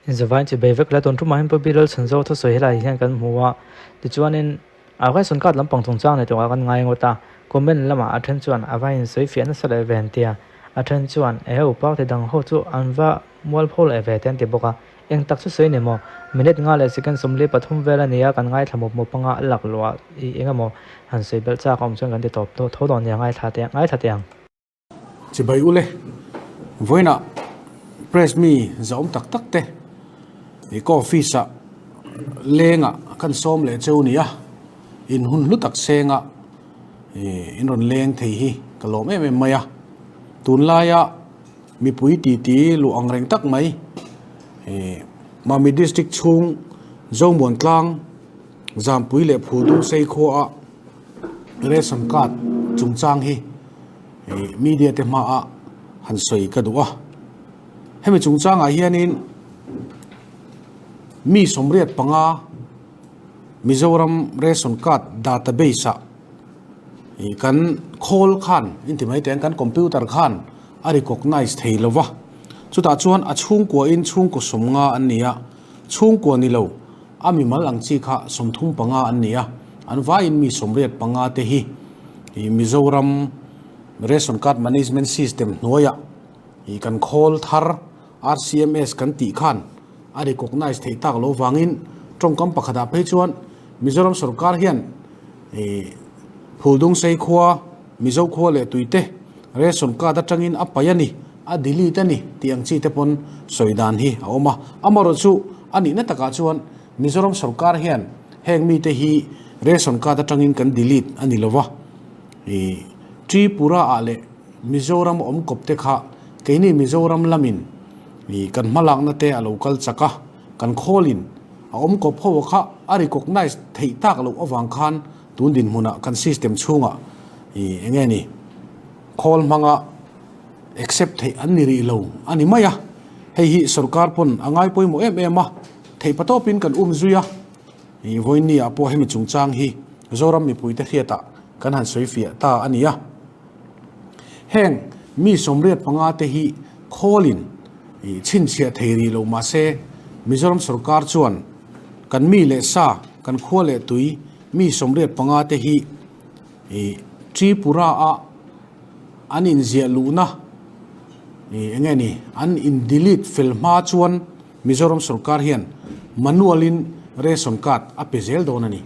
Inzavain chibei vek la tun tumah hian Pu Bilal Chhanzo thusawi helaiah hian kan hmu a, tichuanin a ration card lampang chungchang nei turah kan ngai ngawt a, comment lamah a then chuan a va insawi fiah nasa leh ve an ti a, a then chuan eheu party dang ho chu an va mualpho leh ve te an ti bawk a, eng tak chu sawi ni maw? Minute nga leh second 43 vel a ni a, kan ngaithla mup mup anga a laklawh ah i eng emaw han sawi belh chak a awm chuan kan ti tawp tho dawn nia ngaithla teh ngaithla teh ang. Chibai ule, vawiinah press mi zahawm tak tak te i ka office ah lengah kan sawm leh cheu nia, in hun hlu tak sengah in rawn leng thei hi ka lawm em em mai a, tunlaia mipui titi luh ang reng tak mai Mami district chhung Zomuantlang Zampui leh Phuldungsei khuaah Ration card chungchang hi media te hmaah han sawi ka duh a. Hemi chungchangah hianin mi 85 Mizoram ration card database ah kan khawl khan inti mai teh ang kan computer khan a recognize thei lo va. Chutah chuan a chhungkuain chhungkaw 50 an ni a, chhungkua ni lo A mimal ang chi kha 35 an ni a, an vaiin mi 85 te hi Mizoram Ration Card Management System hnuaiah kan khawl thar RCMS kan tih khan a recognise theih tak lo vangin tawngkam pakhatah phei chuan Mizoram sorkar hian Phuldungsei khua, Mizo khua leh tuite ration card atangin a paih a ni. A delete a ni tih ang chi te pawn sawi dan hi a awm a. Amaherawhchu a nihna takah chuan Mizoram sorkar hian heng mite hi ration card atangin kan delete a ni lova. Ih Tripura ah leh Mizoram awm kawp te kha keini Mizoram lamin ih kan hmalakna te a lo kal chak a, kan khawlin a awm kawp ho kha a recognize theih tak loh avang khan tun dinhmunah kan system chhungah ih enge ni khawl hmanga Accept theih an ni rih lo a ni mai a, hei hi sorkar pawn a ngai pawimawh em em a, theih patawpin kan um zui a, ih vawiinni ah pawh hemi chungchang hi Zoram mipuite hriatah kan han sawi fiah ta a ni a. Heng mi 85 te hi khawlin ih chhinchhiah thei rih lo mahse Mizoram sorkar chuan kan mi leh sa, kan khua leh tui mi 85 te hi ih Tripura ah An inziah luhna ih eng nge ni an in delete fel hma chuan Mizoram sorkar hian manual in ration card a pe zel dawn a ni.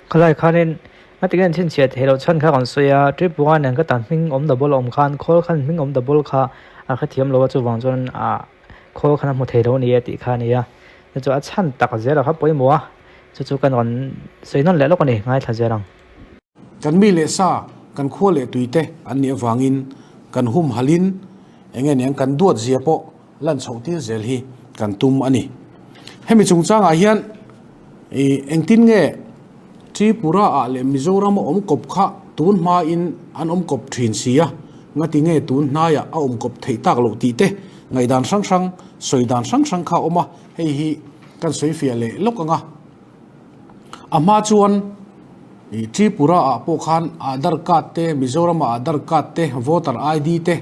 Khalai khanin ngatinge an chhinchhiah theih loh chhan kha kan sawi a, Tripura nen ka tan hming awm double a awm khan khawl khan hming awm double kha a hrethiam lo a chuvang chuan ah khawl khan a hmu thei lo a ni e tih kha a ni a, chu chu a chhan tak zel a kha pawimawh a, chu chu kan rawn sawi nawn leh lawk a ni ngaithla zel ang. Kan mi leh sa, kan khua leh tui te an nih avangin kan humhalhin eng nge niang kan duat zia pawh lan chhoh tir zel hi kan tum a ni. Hemi chungchangah hian ih engtin nge Tripura ah leh Mizoram a awm kawp kha tun hmain an awm kawp thin si a, ngati nge tun hnaiah a awm kawp theih tak loh tih te ngaihdan hrang hrang, sawi dan hrang hrang kha a awm a, hei hi kan sawi fiah leh lawk ang a. A hma chuan ih Tripura ah pawh khan Aadhar card te, Mizoram ah Aadhar card te, voter ID te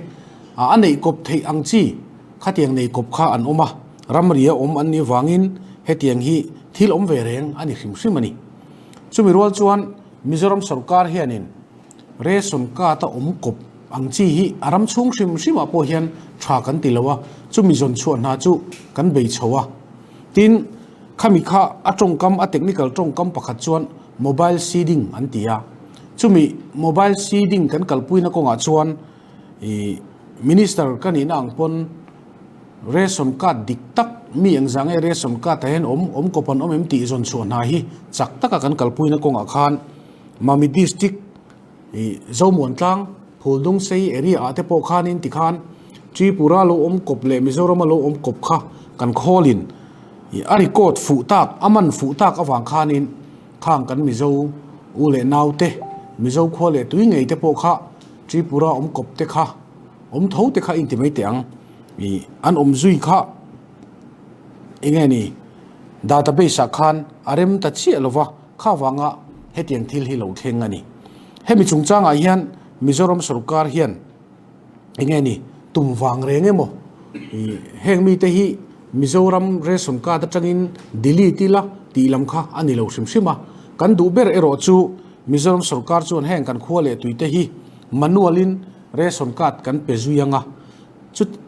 a neih kawp theih ang chi khatiang nei kawp kha an awm a, ramri a awm an nih vangin hetiang hi thil awm ve reng a ni hrim hrim a ni. Chumi rual chuan Mizoram sorkar hianin ration card a awm kawp ang chi hi a ram chhung hrim hrim ah pawh hian tha kan ti lo a, chumi zawn chhuah hna chu kan bei chho a. Tin, Khami kha a tawngkam, a technical tawngkam pakhat chuan mobile seeding an ti a. Chumi mobile seeding kan kalpuina kawngah chuan ih Minister ka nihna ang pawn ration card dik tak mi engzah nge ration card ah hian awm, awm kawp an awm em tih zawn chhuah hna hi chak taka kan kalpuina kawngah khan Mami District Ih Zomuantlang, Phuldungsei area ah te pawh khanin tikhan Tripura lo awm kawp leh Mizorama lo awm kawp kha kan khawlin ih a record fuh tak, a man fuh tak avang khanin khang kan Mizo u leh nau te, Mizo khua leh tui ngei te pawh kha Tripura awm kawp te kha awm tho te kha inti mai teh ang. Ih an awm zui kha enge ni database ah khan a rem ta chiah lova. Kha vanga hetiang thil hi lo thleng a ni. Hemi chungchangah hian Mizoram sorkar hian eng nge ni tum vang reng emaw ih heng mite hi Mizoram ration card atangin delete ila tih lam kha a ni lo hrim hrim a. Kan duh ber erawh chu Mizoram sorkar chuan heng kan khua leh tuite hi manual in ration card kan pe zui ang a.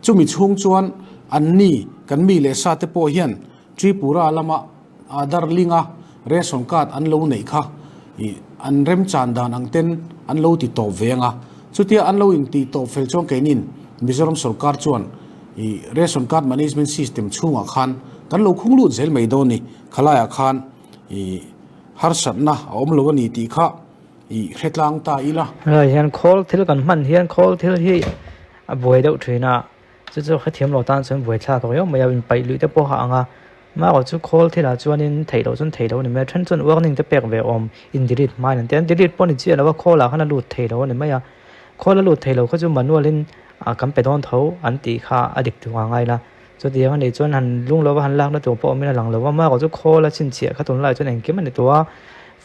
Chumi chhung chuan anni kan mi leh sa te pawh hian Tripura lama Aadhaar link a ration card an lo neih kha ih an remchan dan ang ten an lo ti tawp ve ang a. Chutia an lo intih tawp fel chuan keinin Mizoram sorkar chuan ih ration card management system chhungah khan kan lo khung lut zel mai dawn ni. Khalaiah khan ih harsatna a awm lo a ni tih kha ih hre tlang ta ila. Helai hian khawl thil kan hman hian khawl thil hi a buai deuh thin a, chu chu hrethiam lo tan chuan buai thlak riau mai a, inpaih luih te pawh a ang a. Marawh chu khawl thilah chuanin theih loh chuan theih loh a ni mai a, then chuan warning te pek ve awm in delete hmain an ti a, an delete pawh ni chiah lo a, khawl ah khan a lut thei lo a ni mai a, khawl a lut thei lo kha chu manual in kan pe dawn tho an tih kha a dik tur a ngai la, chutiang a nih chuan han lung lova han lakna tur pawh awmin a lang lo a, marawh chu khawl a chhinchhiah kha tunlai chuan engkim a ni tawh a,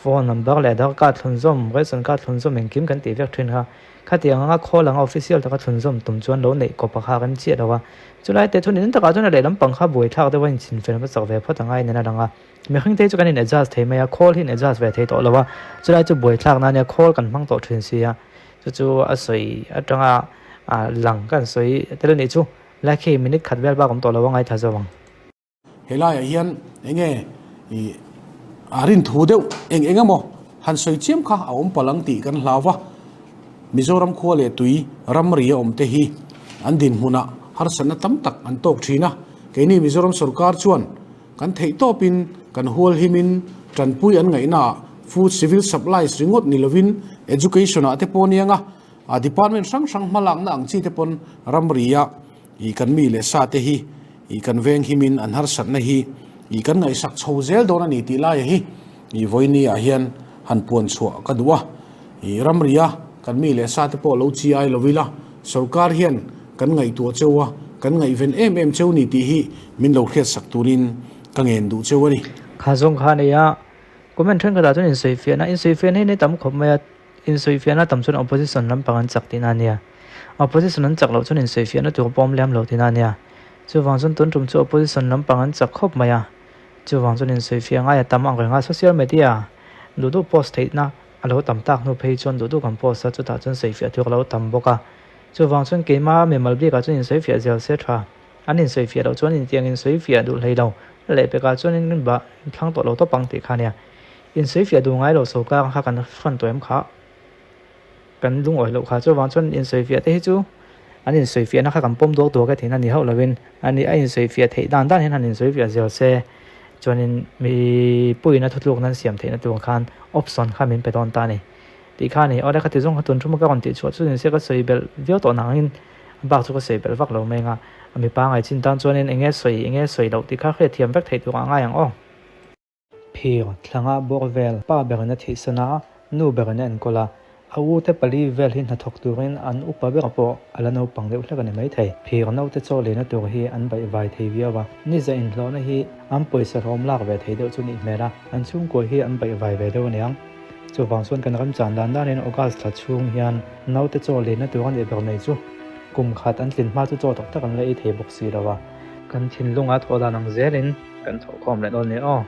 phone number leh aadhar card thlunzawm, ration card thlunzawm engkim kan tih vek thin kha. Khatiang anga khawl anga official taka thlunzawm tum chuan lo neih kawp a kha rem chiah lo a. Chulai te thunin in takah chuan a lehlam pang kha buaithlak deuh a inchinfel hmasak ve phawt angai nen a lang a. Mihring te hi chu kan in adjust thei mai a, khawl hi in adjust ve thei tawh lo a. Chulai chu buaithlak nan nia khawl kan hmang tawh thin si a. Chu chu a sawi atanga lang kan sawi tel a nih chu. Lai khi minute khat vel bak awm tawh lo a ngaithla zawk ang. Helaiah hian eng nge ih a rin thu deuh eng eng emaw han sawi chiam kha a awm palh ang tih kan hlau va. Mizoram khua leh tui ramri a awm te hi an dinhmunah harsatna tam tak an tawk thin a. Keini Mizoram sorkar chuan kan theih tawpin kan hual himin tanpui an ngaihnaah food civil supplies ringawt ni lovin education ah te pawh aniang a, department hrang hrang hmalakna ang chi te pawn ramri-ah Ih kan mi leh sa te hi ih kan veng himin an harsatna hi ih kan ngaihsak chho zel dawn a ni tih laia hi ih vawiini ah hian han puan chhuah ka duh a. Ih ramria kan mi leh sa te pawh lo chi ai lo ila sorkar hian kan ngaihtuah cheu a, kan ngaihven em em cheu ni tih hi min lo hriatsak turin ka ngen duh cheu a ni. Kha zawng kha a nei a, comment thenkhatah chuan insawifiahna, insawifiahna hi nei tam khawp mai a. Insawifiahna tam chuan opposition lampang an chak tihna a nia. Opposition an chak loh chuan insawifiahna tur pawh awm lem lo tihna a nia. Chuvang chuan tun tum chu opposition lampang an chak khawp mai a. Chuvang chuan insawifiah ngai a tam ang reng a, social media duh duh post theihna a lo tam tak hnu phei chuan duh duh kan post a, chutah chuan sawifiah tur a lo tam bawk a. Chuvang chuan keima mimal bikah chuan insawifiah zel se tha. An insawifiah loh chuan intiang insawifiah duh hlei lo. Lehpekah chuan in bah thlang tawh lo tawp ang tih kha a nia. Insawifiah duh ngai lo sorkar kha kan hran tawh em kha kan lungawi loh kha chuvang chuan insawifiah te hi chu an insawifiahna kha kan pawm duak duak e tihna ni hauh lovin a ni a insawifiah theih dan dan hian han insawifiah zel se chuanin mipuiin a thutlukna an siam theihna tur khan option kha min pe dawn ta a ni tih kha a ni. Awle khati zawng kha tun thuma ka rawn tih chhuah chu ni se ka sawi belh viau tawh nangin a bak chu ka sawi belh vak lo mai ang a, a mipa ngaihchin tan chuanin eng nge sawi eng nge sawi loh tih kha hriatthiam vek theih tur a ngai ang aw. Phir thlanga bawr vel pa berin a thihsan a, nu berin a enkawl a. A u te pali vel hi hnathawk turin an upa ber pawh a la naupang deuh hlek a ni maithei. Phir naute chaw leina tur hi an baihvai thei viau a, niza inhlawhna hi an pawisa hlawm lak ve thei deuh chu nih hmel a, an chhungkua hi an baihvai ve deuh aniang. Chuvang chuan kan ramchan dan danin August thla chhung hian naute chaw leina tur a nih ber mai chu kum khat an tlin hma chu chaw tak tak an la ei thei bawk si lo a. Kan thinlunga thawh dan ang zelin kan thawhkhawm leh dawn nia aw.